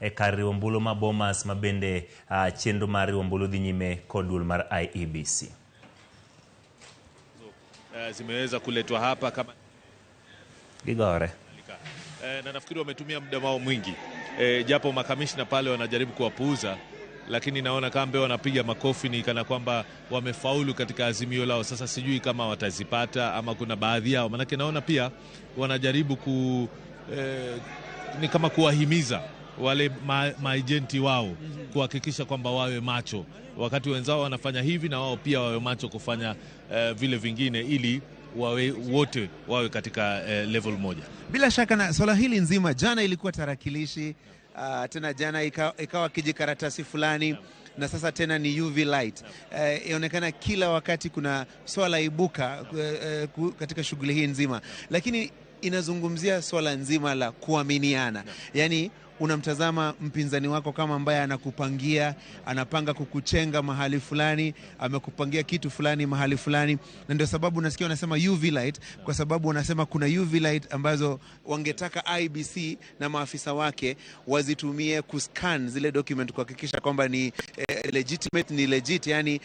e kar riwo ombulu ma Bomas ma bende chenro mar riwo ombulu dhi nyime kod duol mar IEBC. Zimeweza kuletwa hapa kama Gigore. Na nafikiri wametumia muda wao mwingi, japo makamishna pale wanajaribu kuwapuuza, lakini naona kama wanapiga makofi ni kana kwamba wamefaulu katika azimio lao. Sasa sijui kama watazipata ama kuna baadhi yao, manake naona pia wanajaribu ni kama kuwahimiza wale maejenti wao kuhakikisha kwamba wawe macho wakati wenzao wanafanya hivi, na wao pia wawe macho kufanya vile vingine ili wawe wote wawe katika level moja. Bila shaka na swala hili nzima, jana ilikuwa tarakilishi, tena jana ikawa kijikaratasi fulani, na sasa tena ni UV light. Inaonekana kila wakati kuna swala ibuka katika shughuli hii nzima, lakini inazungumzia swala nzima la kuaminiana. Yani unamtazama mpinzani wako kama ambaye anakupangia, anapanga kukuchenga mahali fulani, amekupangia kitu fulani mahali fulani, na ndio sababu unasikia wanasema UV light, kwa sababu wanasema kuna UV light ambazo wangetaka IBC na maafisa wake wazitumie kuscan zile document kuhakikisha kwamba ni legitimate, ni legit, yani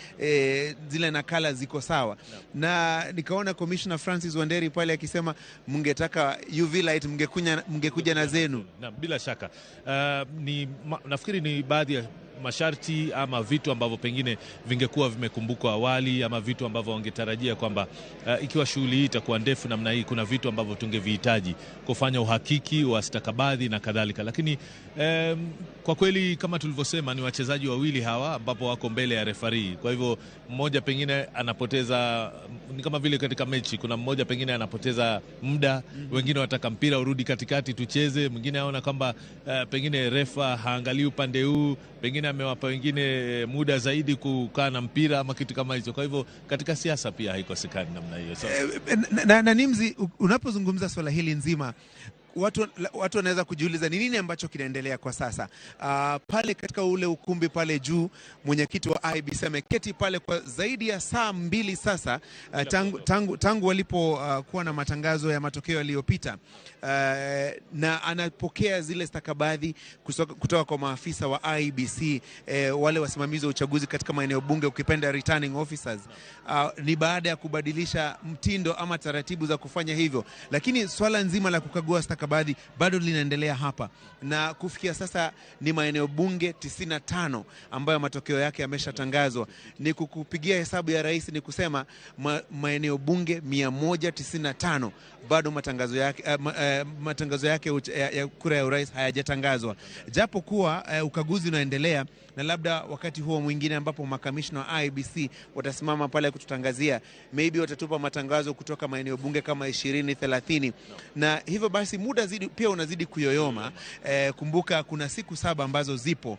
zile nakala ziko sawa. Na nikaona Commissioner Francis Wanderi pale akisema mngetaka UV light mngekuja na zenu. Na bila shaka nafikiri ni baadhi ya masharti ama vitu ambavyo pengine vingekuwa vimekumbukwa awali, ama vitu ambavyo wangetarajia kwamba ikiwa shughuli hii itakuwa ndefu namna hii, kuna vitu ambavyo tungevihitaji kufanya uhakiki wa stakabadhi na kadhalika. Lakini kwa kweli kama tulivyosema, ni wachezaji wawili hawa ambapo wako mbele ya refarii. Kwa hivyo mmoja pengine anapoteza, ni kama vile katika mechi kuna mmoja pengine anapoteza muda, wengine wataka mpira urudi katikati tucheze, mwingine aona kwamba pengine refa haangalii upande huu, pengine amewapa wengine muda zaidi kukaa na mpira ama kitu kama hicho. Kwa hivyo katika siasa pia haikosekani namna hiyo. So, na Nimzi, unapozungumza swala hili nzima, watu wanaweza kujiuliza ni nini ambacho kinaendelea kwa sasa. Pale katika ule ukumbi pale juu, mwenyekiti wa IEBC ameketi pale kwa zaidi ya saa 2 sasa, tangu walipo kuwa na matangazo ya matokeo yaliyopita, na anapokea zile stakabadhi kutoka kwa maafisa wa IEBC, wale wasimamizi wa uchaguzi katika maeneo bunge, ukipenda returning officers. Ni baada ya kubadilisha mtindo ama taratibu za kufanya hivyo, lakini swala nzima la kukagua stakabadhi bado linaendelea hapa, na kufikia sasa ni maeneo bunge 95 ambayo matokeo yake yameshatangazwa. Ni kukupigia hesabu ya rais ni kusema maeneo bunge 195 bado matangazo yake ya kura ya urais hayajatangazwa, japo kuwa ukaguzi unaendelea, na labda wakati huo mwingine ambapo makamishna wa IEBC watasimama pale kututangazia, maybe watatupa matangazo kutoka maeneo bunge kama 20, 30, na hivyo basi muda pia unazidi kuyoyoma. Kumbuka kuna siku 7 ambazo zipo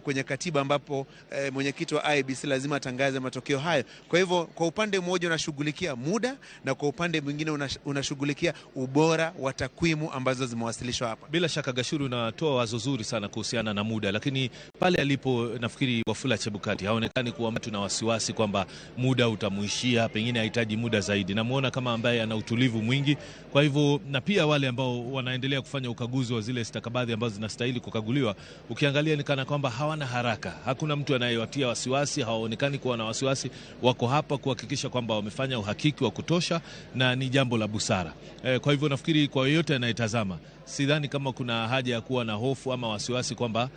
kwenye katiba ambapo mwenyekiti wa IEBC lazima atangaze matokeo hayo. Kwa hivyo kwa upande mmoja unashughulikia muda, na kwa upande mwingine unashughulikia ubora wa takwimu ambazo zimewasilishwa hapa. Bila shaka Gashuru, unatoa wazo zuri sana kuhusiana na muda, lakini pale alipo nafikiri Wafula Chebukati haonekani kuwa mtu na wasiwasi kwamba muda utamuishia, pengine hahitaji muda zaidi. Namuona kama ambaye ana utulivu mwingi. Kwa hivyo, na pia wale ambao wanaendelea kufanya ukaguzi wa zile stakabadhi ambazo zinastahili kukaguliwa, ukiangalia ni kana kwamba hawana haraka. Hakuna mtu anayewatia wasiwasi, hawaonekani kuwa na wasiwasi. Wako hapa kuhakikisha kwamba wamefanya uhakiki wa kutosha, na ni jambo la busara. Kwa hivyo nafikiri kwa yeyote anayetazama, sidhani kama kuna haja ya kuwa na hofu ama wasiwasi kwamba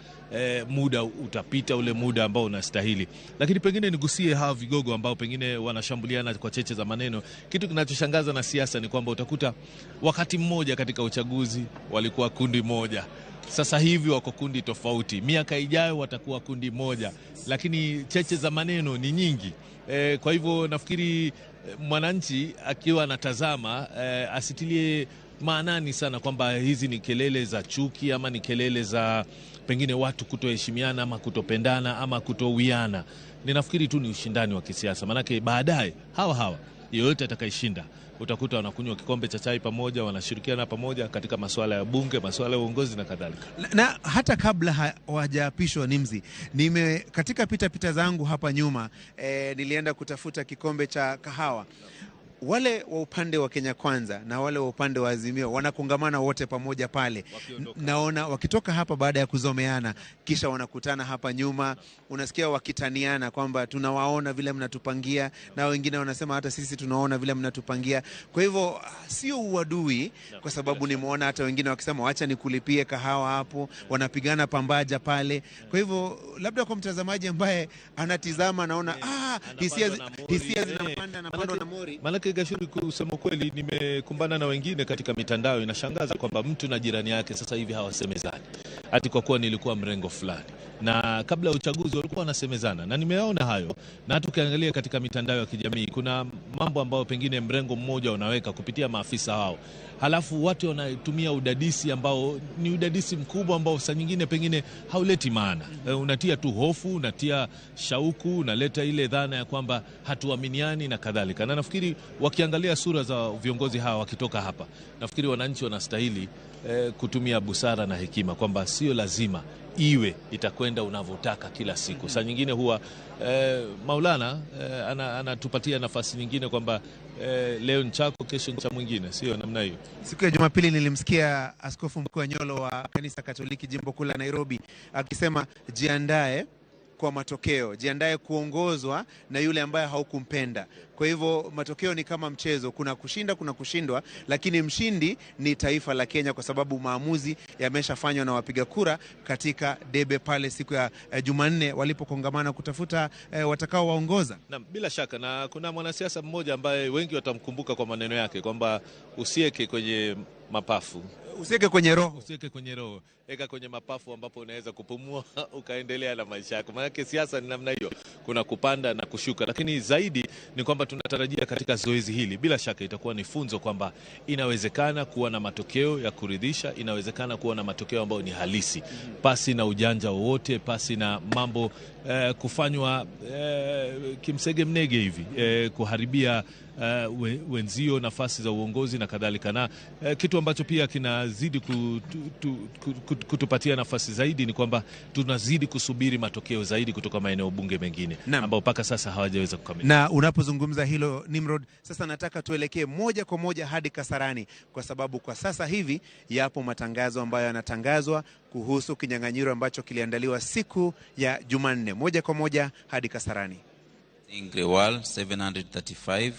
muda utapita ule muda ambao unastahili. Lakini pengine nigusie hawa vigogo ambao pengine wanashambuliana kwa cheche za maneno. Kitu kinachoshangaza na siasa ni kwamba utakuta wakati mmoja katika uchaguzi walikuwa kundi moja, sasa hivi wako kundi tofauti, miaka ijayo watakuwa kundi moja, lakini cheche za maneno ni nyingi. Kwa hivyo nafikiri mwananchi akiwa anatazama asitilie maanani sana kwamba hizi ni kelele za chuki ama ni kelele za pengine watu kutoheshimiana ama kutopendana ama kutowiana. Ninafikiri tu ni ushindani wa kisiasa, manake baadaye hawa yeyote atakayeshinda utakuta wanakunywa kikombe cha chai pamoja, wanashirikiana pamoja katika masuala ya bunge, masuala ya uongozi na kadhalika. Na hata kabla hawajaapishwa Nimzi, katika pita pita zangu hapa nyuma, nilienda kutafuta kikombe cha kahawa. Wale wa upande wa Kenya Kwanza na wale wa upande wa Azimio wanakongamana wote pamoja pale. Naona wakitoka hapa baada ya kuzomeana, kisha wanakutana hapa nyuma, unasikia wakitaniana kwamba tunawaona vile mnatupangia, na wengine wanasema hata sisi tunaona vile mnatupangia. Kwa hivyo sio uadui, kwa sababu nimeona hata wengine wakisema wacha nikulipie kahawa hapo, wanapigana pambaja pale. Kwa hivyo labda kwa mtazamaji ambaye anatizama anaona hisia zinapanda, anapandwa na mori. Maanake Gashuri, kusema kweli, nimekumbana na wengine katika mitandao, inashangaza kwamba mtu na jirani yake sasa hivi hawasemezani, ati kwa kuwa nilikuwa mrengo fulani, na kabla ya uchaguzi walikuwa wanasemezana, na nimeona hayo. Na hata ukiangalia katika mitandao ya kijamii kuna mambo ambayo pengine mrengo mmoja unaweka kupitia maafisa wao, halafu watu wanatumia udadisi ambao ni udadisi mkubwa ambao saa nyingine pengine hauleti maana. Unatia tu hofu, unatia shauku, unaleta ile dhana ya kwamba hatuaminiani na kadhalika. Na nafikiri wakiangalia sura za viongozi hawa wakitoka hapa, nafikiri wananchi wanastahili kutumia busara na hekima kwamba sio lazima iwe itakwenda unavyotaka kila siku. Saa nyingine huwa Maulana anatupatia nafasi nyingine kwamba leo ni chako, kesho ni cha mwingine, sio namna hiyo. Siku ya Jumapili nilimsikia Askofu Mkuu Anyolo wa Kanisa Katoliki Jimbo Kuu la Nairobi akisema jiandae kwa matokeo, jiandae kuongozwa na yule ambaye haukumpenda. Kwa hivyo matokeo ni kama mchezo, kuna kushinda, kuna kushindwa, lakini mshindi ni taifa la Kenya, kwa sababu maamuzi yameshafanywa na wapiga kura katika debe pale siku ya Jumanne walipokongamana kutafuta watakao waongoza. Na bila shaka, na kuna mwanasiasa mmoja ambaye wengi watamkumbuka kwa maneno yake kwamba usieke kwenye mapafu, usiweke kwenye roho, usiweke kwenye roho, eka kwenye mapafu ambapo unaweza kupumua ukaendelea na maisha yako. Maanake siasa ni namna hiyo, kuna kupanda na kushuka, lakini zaidi ni kwamba tunatarajia katika zoezi hili bila shaka itakuwa ni funzo kwamba inawezekana kuwa na matokeo ya kuridhisha, inawezekana kuwa na matokeo ambayo ni halisi, pasi na ujanja wowote, pasi na mambo kufanywa kimsege mnege hivi, kuharibia wenzio nafasi za uongozi na kadhalika. Na kitu ambacho pia kinazidi kutupatia nafasi zaidi ni kwamba tunazidi kusubiri matokeo zaidi kutoka maeneo bunge mengine ambao mpaka sasa hawajaweza kukamilika. Na unapozungumza hilo Nimrod, sasa nataka tuelekee moja kwa moja hadi Kasarani, kwa sababu kwa sasa hivi yapo matangazo ambayo yanatangazwa kuhusu kinyang'anyiro ambacho kiliandaliwa siku ya Jumanne. Moja kwa moja hadi Kasarani. Grewal 735,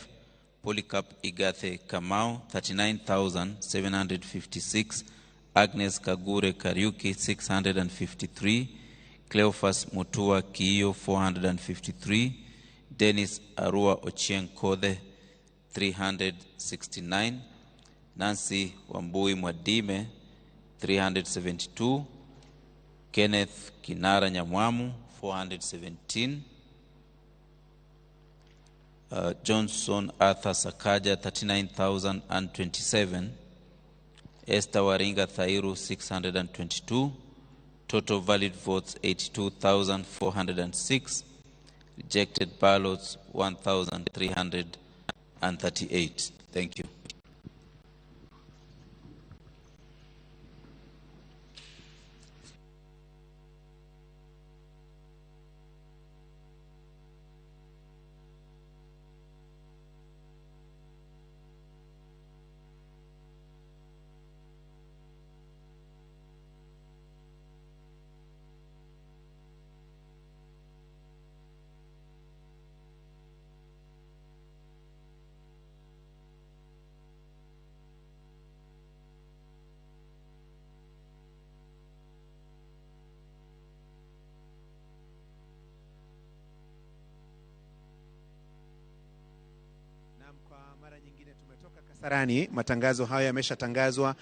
Polycarp Igathe Kamau 39,756, Agnes Kagure Kariuki 653, Cleophas Mutua Kiio 453, Dennis Arua Ochieng Kothe 369, Nancy Wambui Mwadime 372, Kenneth Kinara Nyamwamu 417, Johnson Arthur Sakaja 39,027, Esther Waringa Thairu 622, total valid votes 82,406, rejected ballots 1,338. Thank you. Kwa mara nyingine tumetoka Kasarani, matangazo hayo yameshatangazwa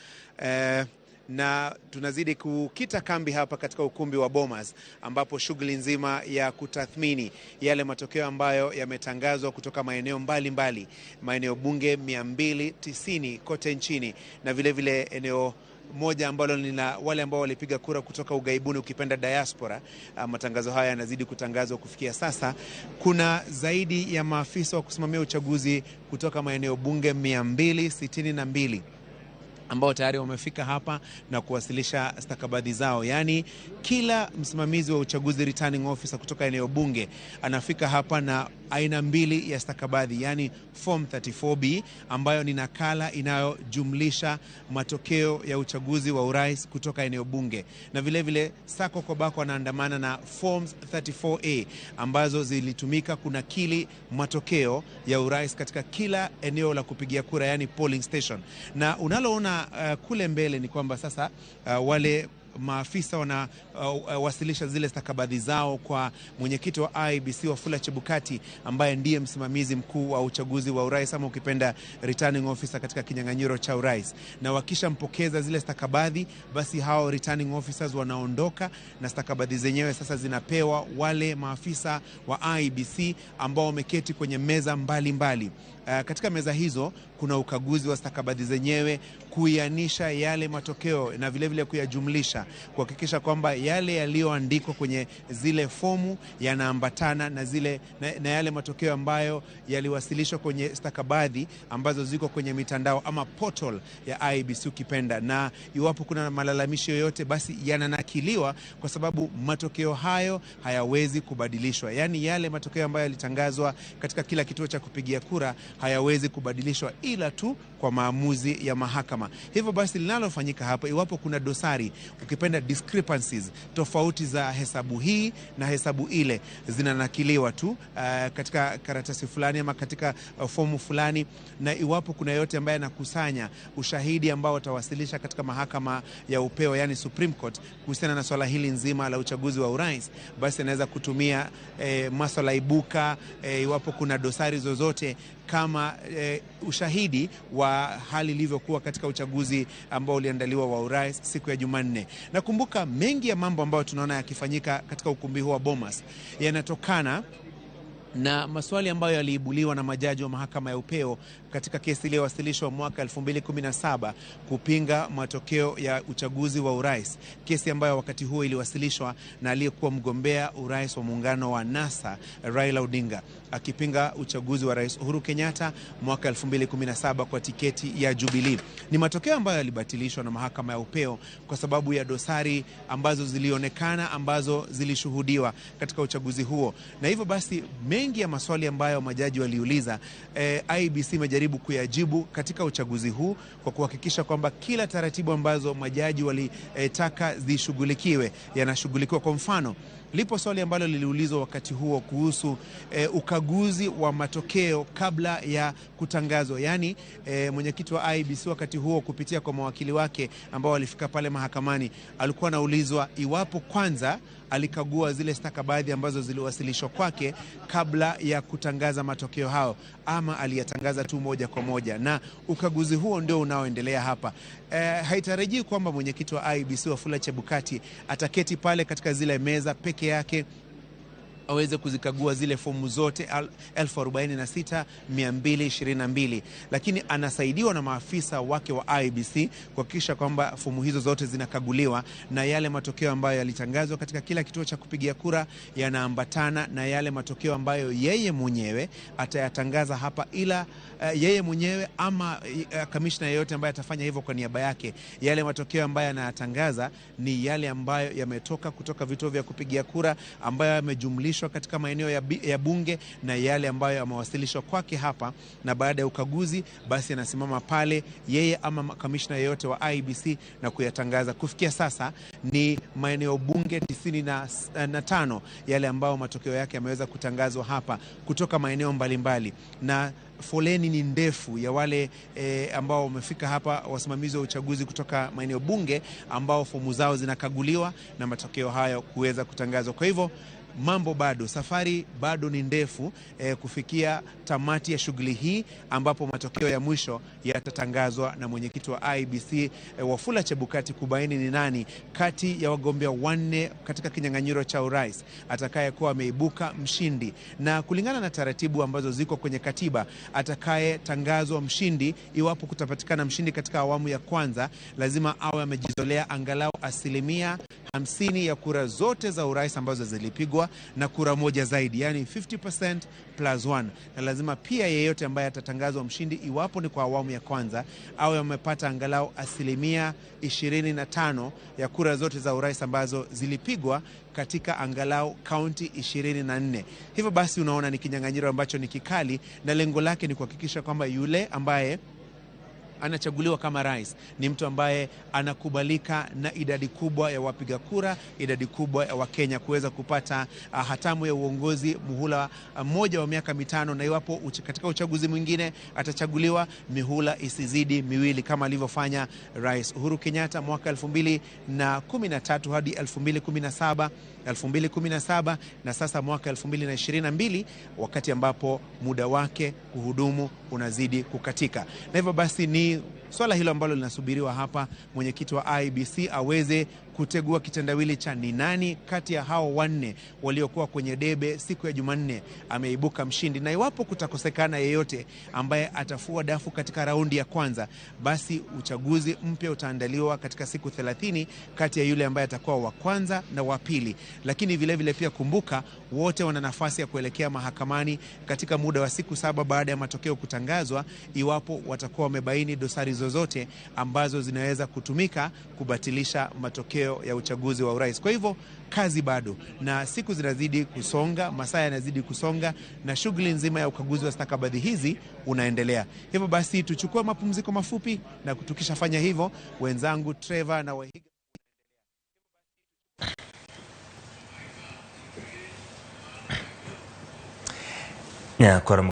na tunazidi kukita kambi hapa katika ukumbi wa Bomas ambapo shughuli nzima ya kutathmini yale matokeo ambayo yametangazwa kutoka maeneo mbalimbali, maeneo bunge 290 kote nchini, na vile vile eneo moja ambalo lina wale ambao walipiga kura kutoka ugaibuni, ukipenda diaspora. Matangazo haya yanazidi kutangazwa kufikia sasa. Kuna zaidi ya maafisa wa kusimamia uchaguzi kutoka maeneo bunge 262 ambao tayari wamefika hapa na kuwasilisha stakabadhi zao. Yaani kila msimamizi wa uchaguzi, returning officer, kutoka eneo bunge anafika hapa na aina mbili ya stakabadhi, yani form 34B ambayo ni nakala inayojumlisha matokeo ya uchaguzi wa urais kutoka eneo bunge, na vilevile sako kwa bako wanaandamana na forms 34A ambazo zilitumika kunakili matokeo ya urais katika kila eneo la kupigia kura, yani polling station. Na unaloona kule mbele ni kwamba sasa wale maafisa wanawasilisha zile stakabadhi zao kwa mwenyekiti wa IEBC Wafula Chebukati ambaye ndiye msimamizi mkuu wa uchaguzi wa urais ama ukipenda returning officer katika kinyang'anyiro cha urais. Na wakishampokeza zile stakabadhi, basi hao returning officers wanaondoka na stakabadhi zenyewe sasa zinapewa wale maafisa wa IEBC ambao wameketi kwenye meza mbalimbali mbali. Katika meza hizo kuna ukaguzi wa stakabadhi zenyewe, kuianisha yale matokeo na vilevile kuyajumlisha, kuhakikisha kwamba yale yaliyoandikwa kwenye zile fomu yanaambatana na zile na yale matokeo ambayo yaliwasilishwa kwenye stakabadhi ambazo ziko kwenye mitandao ama portal ya IEBC ukipenda. Na iwapo kuna malalamishi yoyote, basi yananakiliwa, kwa sababu matokeo hayo hayawezi kubadilishwa. Yaani yale matokeo ambayo yalitangazwa katika kila kituo cha kupigia kura hayawezi kubadilishwa ila tu kwa maamuzi ya mahakama. Hivyo basi linalofanyika hapa, iwapo kuna dosari, ukipenda discrepancies, tofauti za hesabu hii na hesabu ile, zinanakiliwa tu katika karatasi fulani ama katika fomu fulani, na iwapo kuna yote ambaye anakusanya ushahidi ambao watawasilisha katika mahakama ya upeo, yani Supreme Court, kuhusiana na swala hili nzima la uchaguzi wa urais, basi anaweza kutumia maswala ibuka iwapo kuna dosari zozote kama ushahidi wa hali ilivyokuwa katika uchaguzi ambao uliandaliwa wa urais siku ya Jumanne. Nakumbuka mengi ya mambo ambayo tunaona yakifanyika katika ukumbi huu wa Bomas yanatokana na maswali ambayo yaliibuliwa na majaji wa mahakama ya upeo katika kesi iliyowasilishwa mwaka 2017 kupinga matokeo ya uchaguzi wa urais, kesi ambayo wakati huo iliwasilishwa na aliyekuwa mgombea urais wa muungano wa NASA Raila Odinga akipinga uchaguzi wa Rais Uhuru Kenyatta mwaka 2017 kwa tiketi ya Jubilee. Ni matokeo ambayo yalibatilishwa na mahakama ya upeo kwa sababu ya dosari ambazo zilionekana, ambazo zilishuhudiwa katika uchaguzi huo, na hivyo basi mengi ya maswali ambayo majaji waliuliza, IEBC imejaribu kuyajibu katika uchaguzi huu kwa kuhakikisha kwamba kila taratibu ambazo majaji walitaka zishughulikiwe yanashughulikiwa. Kwa mfano, lipo swali ambalo liliulizwa wakati huo kuhusu ukaguzi wa matokeo kabla ya kutangazwa. Yaani mwenyekiti wa IEBC wakati huo kupitia kwa mawakili wake ambao walifika pale mahakamani alikuwa anaulizwa iwapo kwanza alikagua zile stakabadhi ambazo ziliwasilishwa kwake kabla ya kutangaza matokeo hayo ama aliyatangaza tu moja kwa moja, na ukaguzi huo ndio unaoendelea hapa. Haitarajii kwamba mwenyekiti wa IEBC Wafula Chebukati ataketi pale katika zile meza peke yake aweze kuzikagua zile fomu zote 46,222, lakini anasaidiwa na maafisa wake wa IEBC kuhakikisha kwamba fomu hizo zote zinakaguliwa na yale matokeo ambayo yalitangazwa katika kila kituo cha kupigia kura yanaambatana na yale matokeo ambayo yeye mwenyewe atayatangaza hapa, ila yeye mwenyewe ama kamishna yeyote ambaye atafanya hivyo kwa niaba yake, yale matokeo ambayo anayatangaza ni yale ambayo yametoka kutoka vituo vya kupigia kura ambayo yamejumlishwa katika maeneo ya bunge na yale ambayo yamewasilishwa kwake hapa. Na baada ya ukaguzi basi anasimama pale yeye ama kamishna yeyote wa IEBC na kuyatangaza. Kufikia sasa ni maeneo bunge 95 yale ambayo matokeo yake yameweza kutangazwa hapa kutoka maeneo mbalimbali, na foleni ni ndefu ya wale ambao wamefika hapa, wasimamizi wa uchaguzi kutoka maeneo bunge ambao fomu zao zinakaguliwa na matokeo hayo kuweza kutangazwa. Kwa hivyo mambo bado, safari bado ni ndefu kufikia tamati ya shughuli hii ambapo matokeo ya mwisho yatatangazwa na mwenyekiti wa IEBC Wafula Chebukati kubaini ni nani kati ya wagombea wanne katika kinyang'anyiro cha urais atakayekuwa ameibuka mshindi. Na kulingana na taratibu ambazo ziko kwenye katiba, atakayetangazwa mshindi, iwapo kutapatikana mshindi katika awamu ya kwanza, lazima awe amejizolea angalau 55% 50 ya kura zote za urais ambazo zilipigwa na kura moja zaidi, yani 50% plus 1. Na lazima pia yeyote ambaye atatangazwa mshindi, iwapo ni kwa awamu ya kwanza, awe amepata angalau 25% ya kura zote za urais ambazo zilipigwa katika angalau kaunti 24. Hivyo basi unaona ni kinyang'anyiro ambacho ni kikali, na lengo lake ni kuhakikisha kwamba yule ambaye anachaguliwa kama rais ni mtu ambaye anakubalika na idadi kubwa ya wapiga kura, idadi kubwa ya Wakenya kuweza kupata hatamu ya uongozi muhula mmoja wa miaka 5, na iwapo katika uchaguzi mwingine atachaguliwa mihula isizidi 2 kama alivyofanya Rais Uhuru Kenyatta mwaka 2013 hadi 2017, 2017 na sasa mwaka 2022, wakati ambapo muda wake kuhudumu unazidi kukatika. Na hivyo basi ni swala hilo ambalo linasubiriwa hapa, mwenyekiti wa IEBC aweze kutegua kitendawili cha ni nani kati ya hao wanne waliokuwa kwenye debe siku ya Jumanne ameibuka mshindi. Na iwapo kutakosekana yeyote ambaye atafua dafu katika raundi ya kwanza, basi uchaguzi mpya utaandaliwa katika siku 30 kati ya yule ambaye atakuwa wa kwanza na wa pili. Lakini vile vile pia kumbuka, wote wana nafasi ya kuelekea mahakamani katika muda wa siku 7 baada ya matokeo kutangazwa, iwapo watakuwa wamebaini dosari zozote ambazo zinaweza kutumika kubatilisha matokeo ya uchaguzi wa urais. Kwa hivyo kazi bado, na siku zinazidi kusonga, masaa yanazidi kusonga, na shughuli nzima ya ukaguzi wa stakabadhi hizi unaendelea. Hivyo basi tuchukue mapumziko mafupi, na tukishafanya hivyo, wenzangu Trevor na Wahiga Kwa